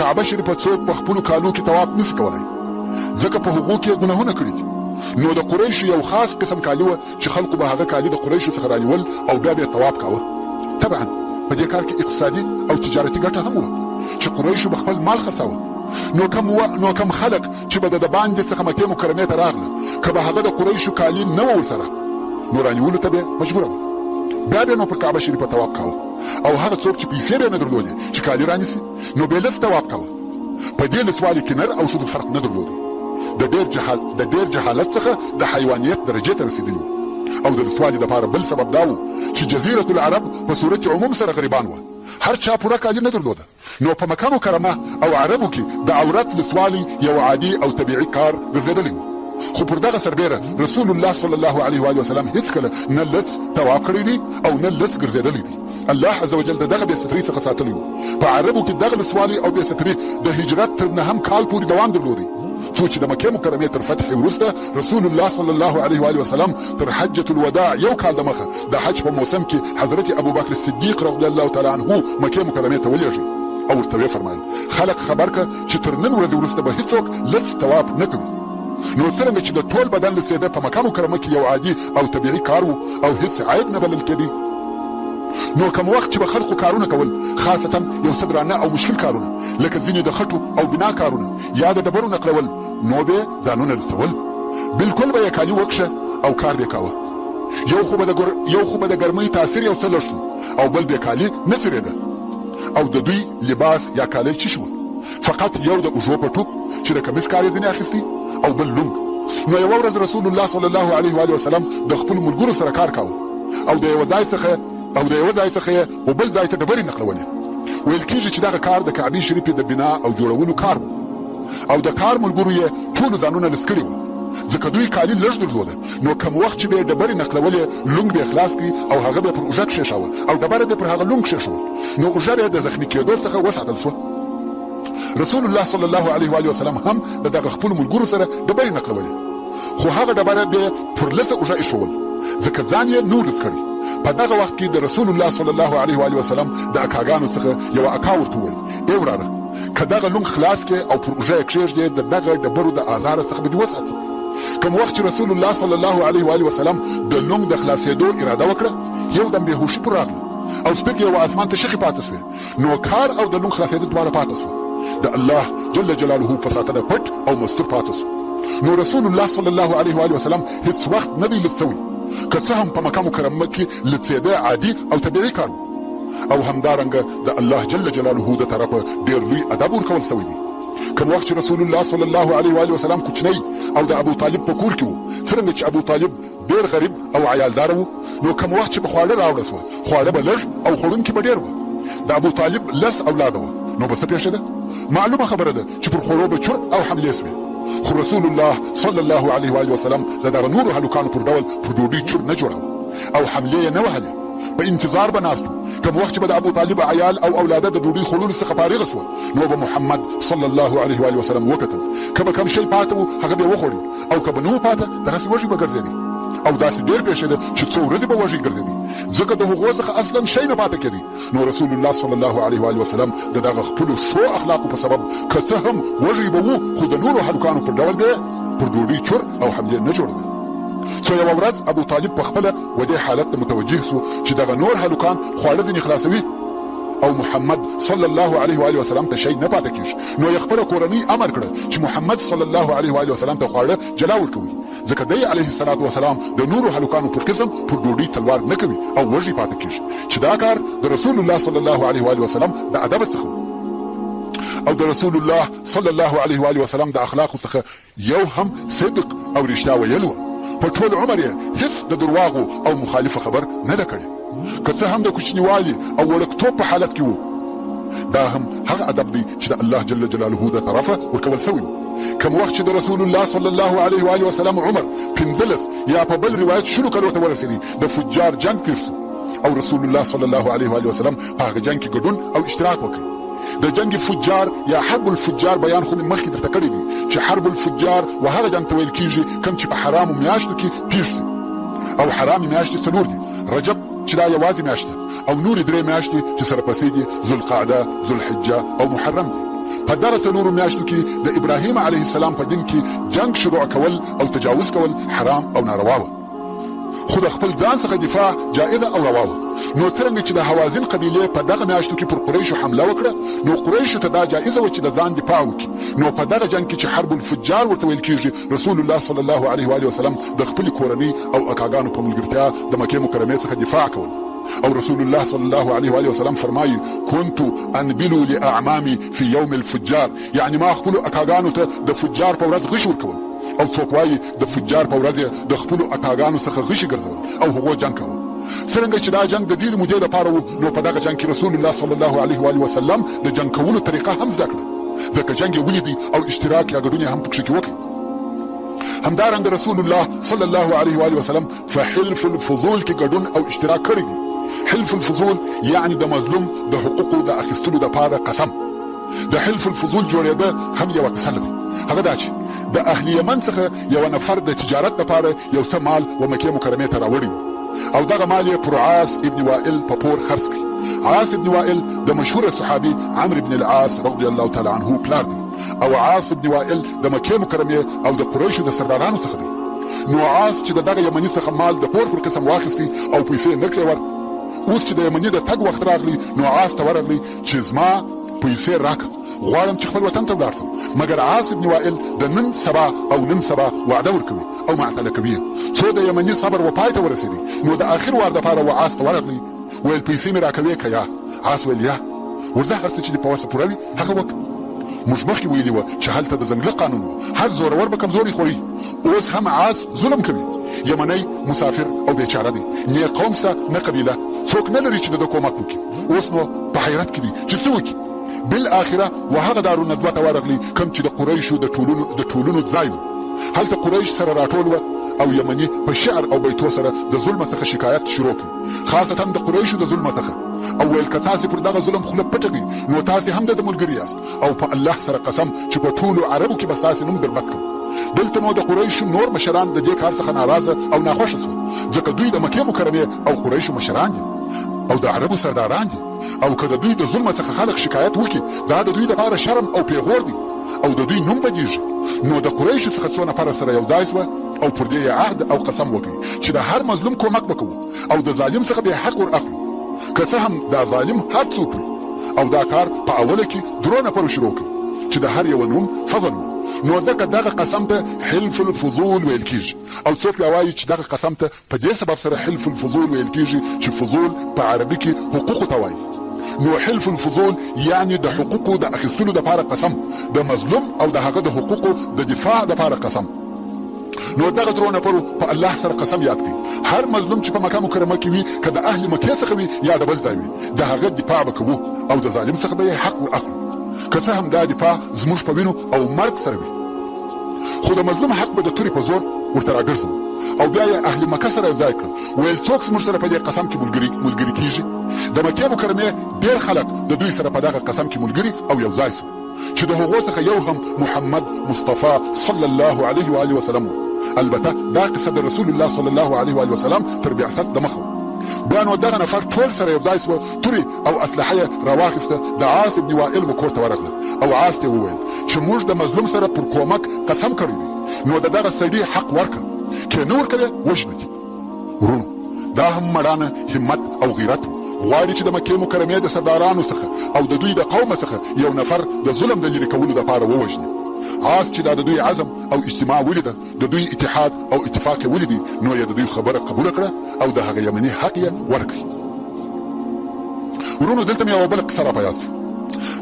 کعبه شریفه څوک په خپلو کالو کې طواف نشي کولای، ځکه په هغو کې یې ګناهونه کړي دي. نو د قریشو یو خاص قسم کالي وه چې خلکو به هغه کالي د قریشو څخه رانیول او بیا به یې طواف کاوه. طبعا په دې کار کې اقتصادي او تجارتي ګټه هم وه چې قریشو به خپل مال خرڅاوه. نو کوم نو کوم خلک چې به د دباندې څخه مکې مکرمې ته راغله، که به هغه د قریشو کالي نه وه ورسره، نو رانیولو ته به مجبوره وه. بیا به نو پر کعبه شریفه طواف کاوه او هغه څوک چې پیسې به یې نه درلودې چې کالي رانیسي، نو به یې لڅ طواف کاوه. په دې لڅوالي کې نر او ښځو فرق نه درلود. د ډېر جهال د ډېر جهالت څخه د حیوانیت درجې ته رسېدلي وو او د لڅوالي دپاره بل سبب دا وو چې جزیرة العرب په صورت عموم سره غریبان وه، هر چا پوره کالي نه درلوده. نو په مکه مکرمه او عربو کې د عورت لڅوالی یو عادي او طبیعي کار ګرځېدلی وو. خو پر دغه سربېره رسول الله صلی الله علیه وآله وسلم هیڅکله نه لڅ طواف کړی دی او نه لڅ ګرځېدلی دی. الله عزوجل د دغه بې سترۍ څخه ساتلی وو. په عربو کې دغه لڅوالی او بې ستري د هجرت تر نهم کال پورې دوام درلودی، څو چې د مکې مکرمې تر فتحې وروسته رسول الله صلی الله علیه وآله وسلم تر حجة الوداع یو کال دمخه د حج په موسم کې حضرت ابوبکر صدیق رضی الله تعالی عنه مکې مکرمې ته ولېږی او ورته ویې فرمایل، خلک خبر که چې تر نن ورځې وروسته به هیڅوک لڅ طواف نه کوي. نو څرنګه چې د ټول بدن لڅېده په مکه مکرمه کې یو عادي او طبیعي کار و او هیڅ عیب نه بلل کېدی، نو کوم وخت چې به خلقو کارونه کول، خاصتاً یو څه درانه او مشکل کارونه لکه ځینې د خټو او بنا کارونه یا د ډبرو نقلول، نو به ځانونه لڅول، بالکل به یې کالي وکښه او کار به یې کاوه. یو خو به د یو خو به د ګرمۍ تاثیر یو څه لږ شو او بل بې کالي نه څیرېده او د دوی لباس یا کالی چی شو؟ فقط یو د اوږو پټو چې د کمیس کار یې ځینې اخیستی او بل لونګ. نو یوه ورځ رسول الله صلی الله علیه وآله وسلم د خپلو ملګرو سره کار کاوه او د یوه ځای څخه او د یوه ځای څخه یې و بل ځای ته ډبرې نقلولې. ویل کیږي چې دغه کار د کعبې شریفې د بنا او جوړولو کار و او د کار ملګرو یې ټولو ځانونه لڅ کړي وه ځکه دوی کالي لږ درلوده. نو کوم وخت چې به یې ډبرې نقلولې لونګ به یې خلاص کړ او هغه به یې پر اوږه کښېښاوه او ډبره به یې پر هغه لونګ کښېښول نو اوږه به یې د زخمي کېدو څخه وساتل شوه. رسول الله صلی الله علیه وآله وسلم هم د دغه خپلو ملګرو سره ډبرې نقلولې خو هغه ډبره به یې پر لڅه اوږه ایښول ځکه ځان یې نه و لڅ کړی. په دغه وخت کې د رسول الله صلی الله علیه وآله وسلم د اکاګانو څخه یوه اکا ورته وویل، ای وراره! که دغه لونګ خلاص کړې او پر اوږه یې کښېږدې د دغه ډبرو د آزاره څخه به دې وساتي. کوم وخت چې رسول الله صلی الله علیه و آله وسلم د لونګ د خلاصېدو اراده وکړه، یو دم بې هوښي پر راغله او سترګې یې و اسمان ته شخې پاته شوې، نو کار او د لونګ خلاصېده دواړه پاته شوه. د الله جل جلاله په ساتنه پټ او مستور پاته شو. نو رسول الله صلی الله علیه و آله وسلم هیڅ وخت نه دی لڅ شوی، که څه هم په مکه مکرمه کې لڅېده عادي او طبیعي کار و او همدارنګه د الله جل جلاله د طرفه ډېر لوی ادب ورکول شوی دی. کوم وخت چې رسول الله صلی الله علیه و آله وسلم کوچنی او د ابو طالب په کور کې وو، څرنګه چې ابو طالب ډېر غریب او عیالدار وو، نو کوم وخت چې به خواړه راوړه شوه، خواړه به لږ او خوړونکي به ډېر وه. د ابو طالب لس اولاده وه، نو به څه پېښېده؟ معلومه خبره ده چې پر خوړو به چور او حملې شوې. خو رسول الله صلی الله علیه و آله وسلم د دغه نورو هلکانو پر ډول پر ډوډۍ چور نه جوړاوه او حملې یې نه وهلې. په انتظار به ناست وو، کوم وخت چې به د ابو طالب عیال او اولاده د ډوډۍ خوړلو څخه فارغ شوه، نو به محمد صلی الله علیه وآله وسلم وکتل، که به کوم شی پاته وو هغه به یې وخوړی او که به نه وو پاته دغسې وږی به ګرځېدی او داسې ډېر پېښېده چې څو ورځې به وږی ګرځېدی ځکه د هغو څخه اصلا شی نه پاته کېدی. نو رسول الله صلی الله علیه وآله وسلم د دغه خپلو ښو اخلاقو په سبب که څه هم وږی به وو خو د نورو هلکانو پر ډول به یې پر ډوډۍ چور او حملې نه جوړولې. څو یوه ورځ ابو طالب په خپله و دې حالت ته متوجه شو چې دغه نور هلکان خواړه ځینې خلاصوي او محمد صلی الله علیه و آله وسلم ته شی نه پاته کیږي، نو یې خپله کورنۍ امر کړه چې محمد صلی الله علیه و آله وسلم ته خواړه جلا ورکوئ، ځکه دی علیه الصلوة والسلام د نورو هلکانو پر قسم پر ډوډۍ تلوار نه کوي او وږی پاته کیږي، چې دا کار د رسول الله صلی الله علیه و آله وسلم د ادب څخه وو او د رسول الله صلی الله علیه و آله وسلم د اخلاقو څخه یو هم صدق او رښتیا ویل وه، په ټول عمر یې هیڅ د درواغو او مخالفه خبر نه ده کړې، که څه هم د کوچنیوالي او وړکتوب په حالت کې وو، دا هم هغه ادب دی چې د الله جل جلاله د طرفه ورکول شوی وو. کوم وخت چې د رسول الله صلی الله علیه و آله وسلم عمر 15 یا په بل روایت شلو کلو ته ورسېدی، د فجار جنګ پېښ شو او رسول الله صلی الله علیه و آله وسلم په هغه جنګ کې ګډون او اشتراک وکړ. د جنګ فجار یا حرب الفجار بیان خو مې مخکې درته کړی دی چې حرب الفجار و هغه جنګ ته ویل کیږي کوم چې په حرامو میاشتو کې پیښ شي او حرامې میاشتې څلور دي، رجب چې دا یوازې میاشت ده او نورې درې میاشتې چې سره پسې دي ذوالقعده، ذوالحجه او محرم دي. په دغه څلورو میاشتو کې د ابراهیم علیه السلام په دین کې جنګ شروع کول او تجاوز کول حرام او ناروا وه. خو د خپل ځان څخه دفاع جائزه او روا وه. نو څرنګه چې د هوازن قبیلې په دغه میاشتو کې پر قریشو حمله وکړه نو قریشو ته دا جائزه وه چې د ځان دفاع وکړي. نو په دغه جنګ کې چې حرب الفجار ورته ویل کیږي رسول الله صلی الله علیه وآله وسلم د خپلې کورنۍ او اکاګانو په ملګرتیا د مکې مکرمې څخه دفاع کول او رسول الله صلی الله علیه وآله وسلم فرمایي، كنت انبل لاعمامي في يوم الفجار، یعنې ما خپلو اکاګانو ته د فجار په ورځ غشي ورکول او څوک وایي د فجار په ورځ یې د خپلو اکاګانو څخه غشي ګرځول او هغو جنګ کاوه. څرنګه چې دا جنګ د ډېرې مودې لپاره و نو په دغه جنګ کې رسول الله صلی الله علیه وآله وسلم د جنګ کولو طریقه هم زده کړه ځکه جنګ یې ولیدی او اشتراک یا ګډون یې هم پکښې کې وکړ. همدارنګه رسول الله صلی الله علیه وآله وسلم په حلف الفضول کې ګډون او اشتراک کړی دی. حلف الفضول یعنې د مظلوم د حقوقو د اخیستلو لپاره قسم. د حلف الفضول جوړېده هم یوه قصه لري، هغه دا چې د اهل یمن څخه یوه نفر د تجارت لپاره یو څه مال و مکې مکرمې ته راوړی وو او دغه مال یې پر عاص ابن وائل په پور خرڅ کړ. عاص ابن وائل د مشهور صحابي عمرو بن العاص رضی الله تعالی عنه پلار دی او عاص ابن وائل د مکې مکرمې او د قریشو د سردارانو څخه دی. نو عاص چې د دغه یمني څخه مال د پور پر قسم واخیستی او پیسې یې نه کړې ور، اوس چې د یمني د تګ وخت راغلی نو عاص ته ورغلی چې زما پیسې راکړه، غواړم چې خپل وطن ته ولاړ شم، مګر عاص ابن وائل د نن سبا او نن سبا وعده ورکوي او معطله کوي یې، څو د یمني صبر و پای ته ورسېدی، نو د آخر وار دپاره و عاص ته ورغلی، ویل پیسې مې راکوې که یا؟ عاص ویل یا، ورځه هر څه چې دې په وسه پوره وي هغه وکړه. موږ مخکې ویلي وه چې هلته د ځنګله قانون و، هر زورور به کمزوری خوړی، اوس هم عاص ظلم کوي، یمنی مسافر او بېچاره دی، نۀ قوم شته نه قبیله، څوک نه لري چې د ده کومک وکړي، اوس نو په حیرت کې دی چې څه وکړي؟ بالاخره و هغه دارالندوه ته ورغلی کوم چې د قریشو د ټولونو د ټولونو ځای و. هلته قریش سره راټول وه او یمني په شعر او بیتو سره د ظلمه څخه شکایت شروع کړ، خاصتا د قریشو د ظلمه څخه، او ویل که تاسې پر دغه ظلم خوله پټه کړئ نو تاسې هم د ده ملګري یاست او په الله سره قسم چې په ټولو عربو کې به ستاسې نوم در بد کړم. دلته نو د قریشو نور مشران د دې کار څخه ناراضه او ناخوښه شول، ځکه دوی د مکې مکرمې او قریشو مشران دي او د عربو سرداران دي او که د دوی د ظلمه څخه خلک شکایت وکړي دا د دوی لپاره شرم او پیغور دی او د دوی نوم بدیږي. نو د قریشو څخه څو نفره سره یو ځای شوه او پر دې یې عهد او قسم وکړ چې د هر مظلوم کومک به کوو او د ظالم څخه به یې حق ور اخلو که څه هم دا ظالم هر څوک وي. او دا کار په اوله کې درو نفرو شروع کړ چې د هر یوه نوم فضل وو، نو ځکه دغه قسم ته حلف الفضول ویل کیږي او څوک بیا وایي چې دغه قسم ته په دې سبب سره حلف الفضول ویل کیږي چې فضول په عربي کې حقوقو ته وایي، نو حلف الفضول یعنې د حقوقو د اخیستلو لپاره قسم، د مظلوم او د هغه د حقوقو د دفاع لپاره قسم. نو دغه درو نفرو په الله سره قسم یاد کړ، هر مظلوم چې په مکه مکرمه کې وي، که د اهل مکې څخه وي یا د بل ځای وي، د هغه دفاع به کوو او د ظالم څخه به یې حق ور اخلو، که څه هم دا دفاع زموږ په وینو او مرګ سره وي، خو د مظلوم حق به د تورې په زور ورته راګرځوو. او بیا یې اهل مکه سره یو ځای کړل، ویل څوک زموږ سره په دې قسم کې ملګري ملګري کیږي؟ د مکې مکرمې ډېر خلک د دوی سره په دغه قسم کې ملګري او یو ځای شول. چې د هغو څخه یو هم محمد مصطفی صلی الله علیه و آله وسلم وو. البته دا قصه د رسول الله صلی الله علیه و آله وسلم تر بعثت د مخه وه. بیا نو دغه نفر ټول سره یو ځای شوه، تورې او اسلحه یې راواخیسته، د عاص ابن وائل و کور ته ورغله او عاص ته یې وویل چې موږ د مظلوم سره پر کومک قسم کړی دی، نو د دغه سړي حق ورکړه، که نه ورکوې وژنو دې. وروڼو! دا هم مړانه، همت او غیرت وو، غواړي چې د مکې مکرمې د سردارانو څخه او د دوی د قومه څخه یو نفر د ظلم د لیرې کولو لپاره ووژني. عاص چې دا د دوی عزم او اجتماع ولیده، د دوی اتحاد او اتفاق یې ولیدی، نو یې د دوی خبره قبوله کړه او د هغه یمني حق یې ورکړ. وروڼو! دلته مې یوه بله قصه را په یاد شوه،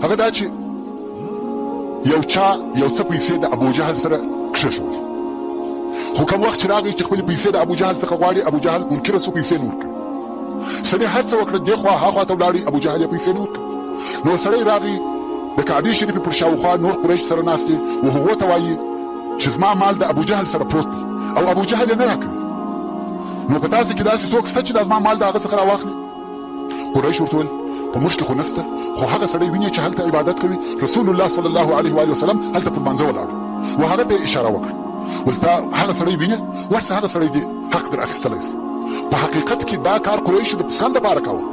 هغه دا چې. یو چا یو څه پیسې د ابوجهل سره کښېښولې، خو کوم وخت چې راغی چې خپلې پیسې د ابوجهل څخه غواړي، ابوجهل منکر شو، پیسې نه ورکوي. سړي هر څه وکړه، دې خوا ها خوا ته ولاړی، ابوجهل یې پیسې نه ورکوي. نو سړی راغی د کعبې شریفې پر شاوخوا نور قریش سره ناست دي و هغو ته وایي چې زما مال د ابوجهل سره پروت دی او ابوجهل یې نه راکوي، نو په تاسې کې داسې څوک شته چې دا زما مال د هغه څخه راواخلي؟ قریش ورته وویل، په موږ کې خو نشته، خو هغه سړی وینې چې هلته عبادت کوي، رسول الله صلی الله علیه وآله وسلم هلته پر لمانځه ولاړ و، هغه ته یې اشاره وکړه، ویل تا هغه سړی وینې، ورشه هغه سړی دې حق در اخیستلی شي. په حقیقت کې دا کار قریشو د پسند لپاره کاوه،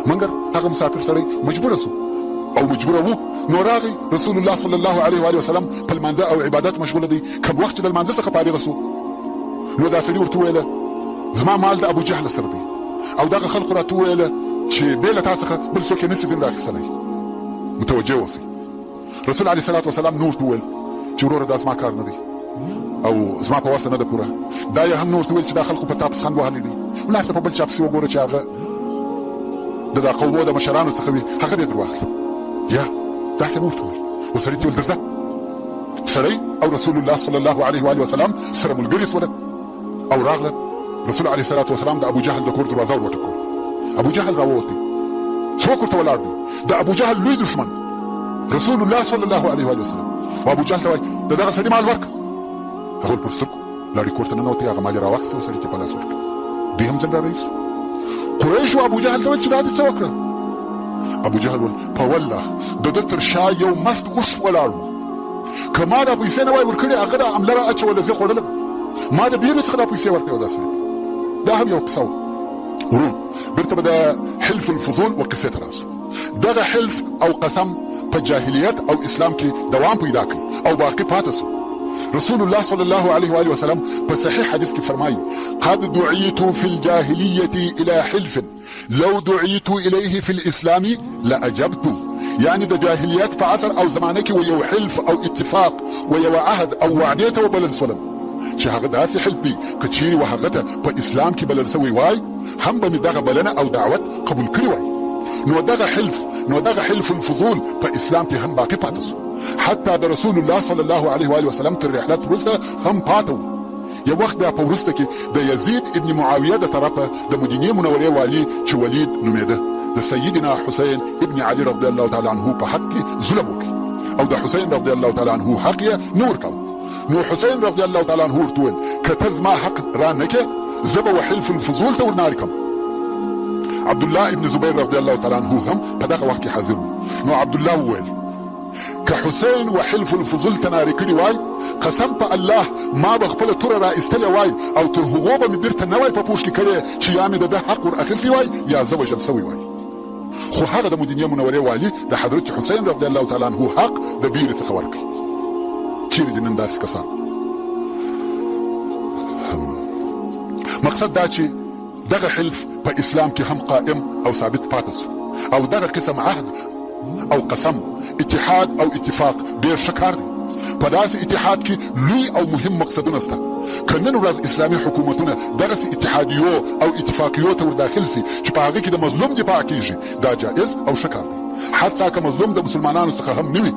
منګر هغه مسافر سړی مجبور شو. او مجبور وو. نو راغی رسول الله صلی الله علیه و آله وسلم په لمانځه او عبادت مشغول دی. کوم وخت چې د لمانځه څخه فارغ سو نو دا سړي ورته وویل زما مال د ابو جهل سره دی او دغه خلکو راته وویل چې بې له تا څخه بل څوک یې نسي ځینې راخیستلی. متوجه اوسئ. رسول علیه الصلاة والسلام نور ته وویل چې وروره دا زما کار نه دی او زما په وسه نه ده پوره. دا یې هم نور ته وویل چې دا خلکو په تا پسخند وهلی دی، ولاړ شه په بل چا پسې وګوره چې هغه د دا قومو د مشرانو څخه وي، هغه دې درواخلي. یا داسې نور ته وویل. و سړي ته ویل درځه. سړی او رسول الله صلی الله علیه و آله وسلم سره ملګري سوله او راغله. رسول علیه الصلاة والسلام د ابو جهل د کور دروازه ور وټکوله. ابو جهل راووتی، څوک ورته ولاړ دی؟ د ابو جهل لوی دښمن رسول الله صلی الله علیه و وسلم. و ابو جهل ته وایي د دغه سړي مال ورکړه. هغه پر سترګو لاړې کور ته ننوتی، هغه مال یې راواخیست او سړي ته په لاس ورکړ. دوی هم ځنډ راویست. قریشو ابو جهل ته ویل چې دا دې څه وکړه؟ ابو جهل ول په والله د ده تر شا یو مست اوښ ولاړ و، که ما دا پیسې نه وای ورکړې هغه دا عمله را اچوله، زه خوړلم، ما د بیرې څخه دا پیسې ورکړې او دا سړي ته. دا هم یو قصه وه. ورور بیرته به د حلف الفضول و قصې ته راسو. دغه حلف او قسم په جاهلیت او اسلام کې دوام پیدا کړ او باقي پاته سو. رسول الله صلی الله علیه و آله وسلم په صحیح حدیث کې فرمایي: قد دعیت فی الجاهلیة الی حلف لو دعیت الیه فی الاسلام لاجبت. یعنی د جاهلیت په عصر او زمانه کې و یو حلف او اتفاق و یوه عهد او وعدې ته وبلل سولم چې هغه داسې حلف دی که چیرې و هغه ته په اسلام کې بلل سوی وای هم به مې دغه بلنه او دعوت قبول کړی وای. نو دغه حلف الفضول په اسلام کې هم باقي پاته سو، حتی د رسول الله صلی الله علیه و آله وسلم تر رحلت وروسته هم پاته وو. یو وخت بیا په وروسته کې د یزید ابن معاویه د طرفه د مدینې منورې والي چې ولید نومېده د سیدنا حسین ابن علي رضی الله تعالی عنه په حق کې ظلم وکړ او د حسین رضی الله تعالی عنه حق یې نه ورکاوه. نو حسین رضی الله تعالی عنه ورته وویل که ته زما حق را نه کې زه به وحلف الفضول ته ورنارې کړم. عبدالله ابن زبیر رضی الله تعالی عنه هم په دغه وخت کې حاضر و. نو عبدالله وویل که حسین و حلف الفضول ته نارې کړي وای، قسم په الله ما به خپله توره را ایستلې وای او تر هغو به مې بیرته نه وای په پوښ کې کړې چې یا مې د ده حق ور اخیستی وای یا زه وژل شوی وای. خو هغه د مدینې منورې والي د حضرت حسین رضی الله تعالی عنه حق د بیرې څخه ورکړ. چیرې دي نن داسې کسان؟ مقصد دا چې دغه حلف په اسلام کې هم قائم او ثابت پاتې سو او دغه قسم عهد او قسم، اتحاد او اتفاق ډېر ښه کار دی. په داسې اتحاد کې لوی او مهم مقصدونه شته. که نن ورځ اسلامي حکومتونه دغسې اتحادیو او اتفاقیو ته ورداخل شي چې په هغه کې د مظلوم دفاع کېږي، دا جائز او ښه کار دی، حتی که مظلوم د مسلمانانو څخه هم نه وي،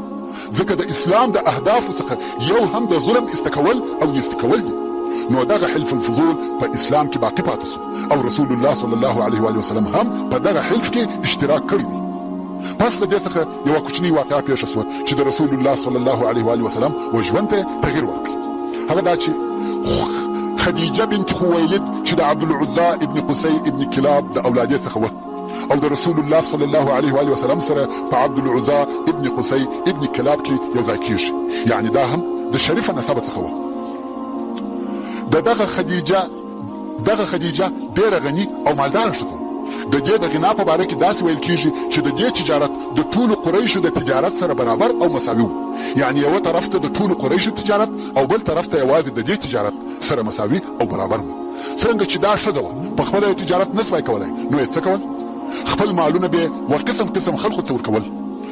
ځکه د اسلام د اهدافو څخه یو هم د ظلم ایسته کول او نیستي کول دي. نو دغه حلف الفضول په اسلام کې باقي پاتې شو او رسول الله صلی الله علیه وآله وسلم هم په دغه حلف کې اشتراک کړی دی. پس له دې څخه یوه کوچنۍ واقعه پېښه شوه چې د رسول الله صلی الله علیه و آله وسلم و ژوند ته یې تغیر ورکړ. هغه دا چې خدیجه بنت خویلد چې د عبدالعزی ابن قصی ابن کلاب د اولادې څخه وه او د رسول الله صلی الله علیه و آله وسلم سره په عبدالعزی ابن قصی ابن کلاب کې یو ځای کیږي، یعنی دا هم د شریفه نسبه څخه وه. د دغه خدیجه دغه خدیجه ډېره غني او مالداره ښځه وه. د دې د غنا په باره کې داسې ویل کېږي چې د دې تجارت د ټولو قریشو د تجارت سره برابر او مساوي و، یعنې یوه طرف ته د ټولو قریشو تجارت او بل طرف ته یوازې د دې تجارت سره مساوي او برابر و. څرنګه چې دا ښځه وه، په خپله یې تجارت نه شوای کولای، نو یې څه کول؟ خپل مالونه به یې و قسم قسم خلقو ته ورکول.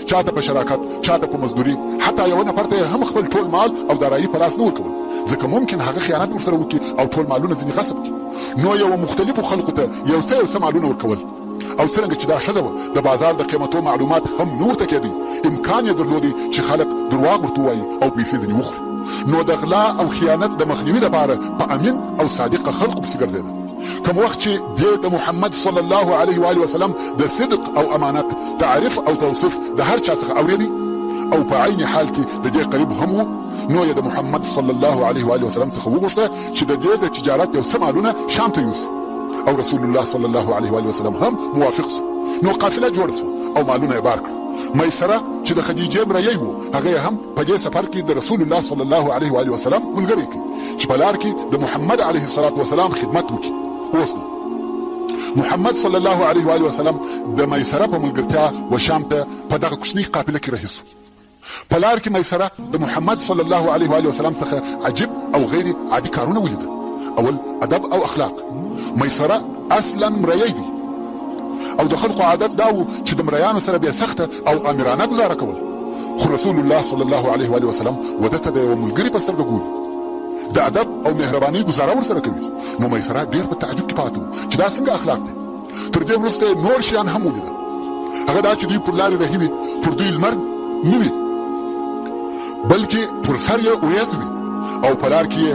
چاته په شراکت، چاته په مزدوري، حتی یوه نفر ته یې هم خپل ټول مال او دارایي په لاس نه ورکول، ځکه ممکن هغه خیانت ورسره وکړي او ټول مالونه ځینې غصب کړي. نو یې و مختلفو خلقو ته یو څه یو څه مالونه ورکول. او څرنګه چې دا ښځه وه، د بازار د قیمتو معلومات هم نه ورته کېدی، امکان یې درلودی چې خلق درواغ ورته ووایي او پیسې ځینې وخوري. نو د غلا او خیانت د مخنیوي لپاره په امین او صادقه خلقو پسې ګرځېده. کوم وخت چې دې د محمد صلی الله علیه و آله وسلم د صدق او امانت تعریف او توصیف د هر چا څخه اورېدی او په عین حال کې د دې قریب هم وو، نو یې د محمد صلی الله علیه و آله وسلم څخه وغوښته چې د دې د تجارت یو څه مالونه شام ته یوسي او رسول الله صلی الله علیه و آله وسلم هم موافق شو. نو قافله جوړه شوه او مالونه یې بار کړل. میسره چې د خدیجې مریی وو، هغه یې هم په دې سفر کې د رسول الله صلی الله علیه و آله وسلم ملګری کړ چې په لار کې د محمد علیه الصلاة والسلام خدمت وکړي. اوس نو محمد صلی الله علیه و آله وسلم د میسره په ملګرتیا و شام ته په دغه کوچنۍ قافله کې رهي سو. په لار کې میسره د محمد صلی الله علیه و آله وسلم څخه عجیب او غیر عادي کارونه ولیدل. اول ادب او اخلاق. میسره اصلا مریی دی او د خلقو عادت دا و چې د مریانو سره به سخته او امرانه ګزاره کول، خو رسول الله صلی الله علیه و آله وسلم وده ته د یوه ملګري په سترګه ګوري، د ادب او مهربانۍ ګزاره ورسره کوي، نو میسره ډېر په تعجب کې پاتې و چې دا څنګه اخلاق دي. تر دې وروسته یې نور شیان هم ولیدل، هغه دا چې دوی پر لارې رهي وي، پر دوی لمر نه وي، بلکې پر سر یې وریځ وي او په لار کې یې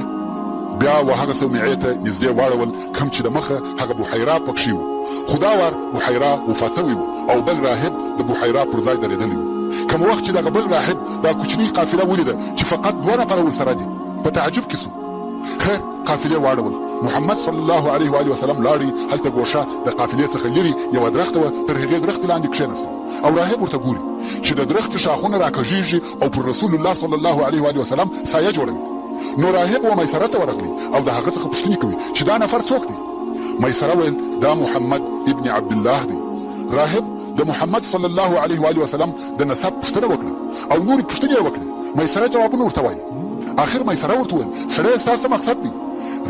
بیا و هغه صومعې ته نږدې واړول کوم چې د مخه هغه بحیرا پکښې وو، خو دا وار بحیرا وفات شوی وو او بل راهب د بحیرا پر ځای درېدلی وو. کوم وخت چې دغه بل راهب دا کوچنۍ قافله ولیده چې فقط دوه نفره ورسره دي، په تعجب کې شو. خیر، قافلې واړول. محمد صلی الله علیه و آله وسلم لاړی، هلته ګوښه د قافلې څخه لیرې یوه درخته وه، تر هغې درختې لاندې کښېنستی او راهب ورته ګوري چې د درختې ښاخونه راکږیږي او پر رسول الله صلی الله علیه و آله وسلم سایه جوړوي. نو راهب و میسره ته ورغلی او د هغه څخه پوښتنې کوي چې دا نفر څوک دی؟ میسره ویل دا محمد ابن عبدالله دی. راهب د محمد صلی الله علیه و آله وسلم د نسب پوښتنه وکړه او نورې پوښتنې یې وکړې. میسره جوابونه ورته وایي. اخر میسره ورته وویل، سړیه ستا څه مقصد دی؟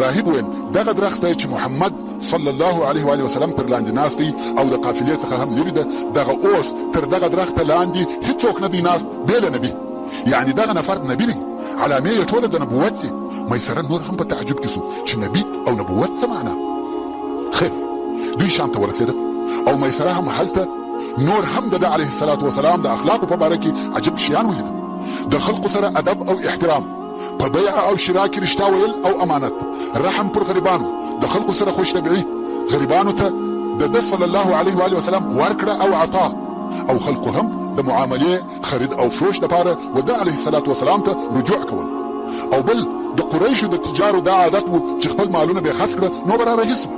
راهب ویل، دغه درخته چې محمد صلی الله علیه و آله وسلم تر لاندې ناست دی او د قافلې څخه هم لیرې ده، دغه اوس تر دغه درخته لاندې هیڅوک نه دی ناست بې له نبي. یعنې دغه نفر نبي دی، علامې یې ټوله د نبوت دي. میسره نور هم په تعجب کې شو چې نبي او نبوت څه معنا؟ خیر، دوی شام ته ورسېدل او میسره هم هلته نور هم د ده علیه الصلوة والسلام د اخلاقو په باره کې عجب شیان ولیدل، د خلقو سره ادب او احترام، په بیع او شراء کې رښتیا ویل او امانت، رحم پر غریبانو، د خلقو سره خوش طبعي، غریبانو ته د ده صلی الله علیه وآله وسلم ورکړه او عطا، او خلقو هم د معاملې، خرید او فروش لپاره و ده علیه الصلوة والسلام ته رجوع کول. او بل د قریشو د تجارو دا عادت وو چې خپل مالونه به یې خرڅ کړه نو به را رهي سوه،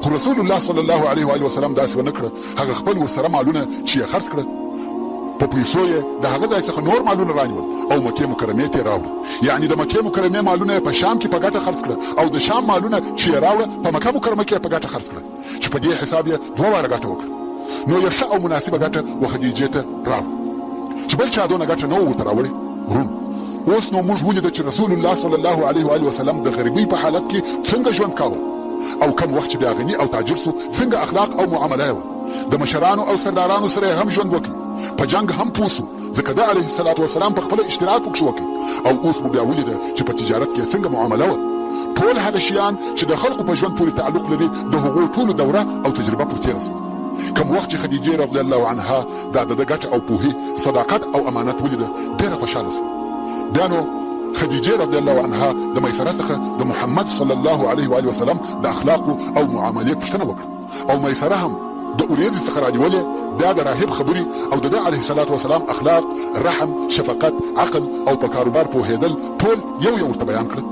خو رسول الله صلی الله علیه وآله وسلم داسې ونه کړه، هغه خپل ورسره مالونه چې یې خرڅ کړه په پیسو یې د هغه ځای څخه نور مالونه رانیول او مکې مکرمې ته یې راوړه، یعنې د مکې مکرمې مالونه یې په شام کې په ګټه خرڅ کړه او د شام مالونه چې یې راوړه په مکه مکرمه کې یې په ګټه خرڅ کړه چې په دې حساب یې دوه واره ګټه وکړه نو یې ښه او مناسبه ګټه و خدیجې ته راوړه چې بل چا دونه ګټه نه وه ورته راوړې. وروڼو! اوس نو موږ ولیده چې رسول الله صلی الله علیه و آله وسلم د غریبۍ په حالت کې څنګه ژوند کاوه او کوم وخت چې بیا غني او تاجر شو څنګه اخلاق او معامله یې وه. د مشرانو او سردارانو سره یې هم ژوند وکړ، په جنګ هم پوه شو ځکه ده علیه الصلوة والسلام په خپله اشتراک پکښې وکړ او اوس مو بیا ولیده چې په تجارت کې یې څنګه معامله وه. ټول هغه شیان چې د خلقو په ژوند پورې تعلق لري د هغو ټولو دوره او تجربه پر تېره شوه. کوم وخت چې خدیجې رضی الله عنها دا د ده ګټه او پوهي، صداقت او امانت ولیده، ډېره خوشحاله شوه. بیا نو خدیجې رضی الله عنها د میسره څخه د محمد صلی الله علیه وآله وسلم د اخلاقو او معاملې پوښتنه وکړه او میسره هم د اوریځې څخه رانیولې بیا د راهب خبرې او د ده علیه الصلوة والسلام اخلاق، رحم، شفقت، عقل او په کاروبار پوهېدل ټول یو یو ورته بیان کړل.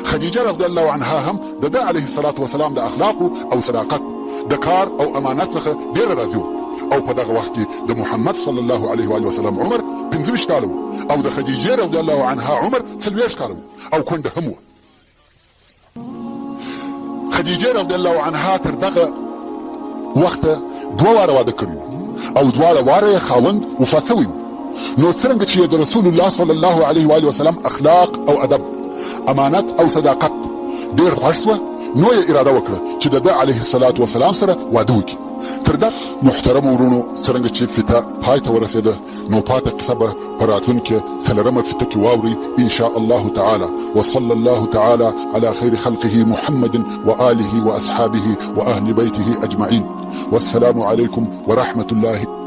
خدیجه رضی الله عنها هم د ده علیه الصلوة والسلام د اخلاقو او صداقت، د کار او امانت څخه ډېره راضي وه او په دغه وخت کې د محمد صلی الله علیه وآله وسلم عمر 25 کاله وو او د خدیجې رضی الله عنها عمر 40 کاله وو او کونډه هم وه. خدیجې رضی الله عنها تر دغه وخته دوه واره واده کړی وو او دواړه واره یې خاوند وفات شوی وو. نو څرنګه چې یې د رسول الله صلی الله علیه وآله وسلم اخلاق او ادب، امانت او صداقت ډېر خوښ شوه، نو یې اراده وکړه چې د ده علیه الصلوة والسلام سره واده وکړي. تر دغه. محترمو وروڼو څرنګه چې فیته پای ته ورسېده نو پاته قصه به په راتلونکې څلرمه فیته کې واورئ ان شاء الله تعالی وصلی الله تعالی علی خیر خلقه محمد وآله واصحابه واهل بیته اجمعین والسلام علیکم ورحمة الله.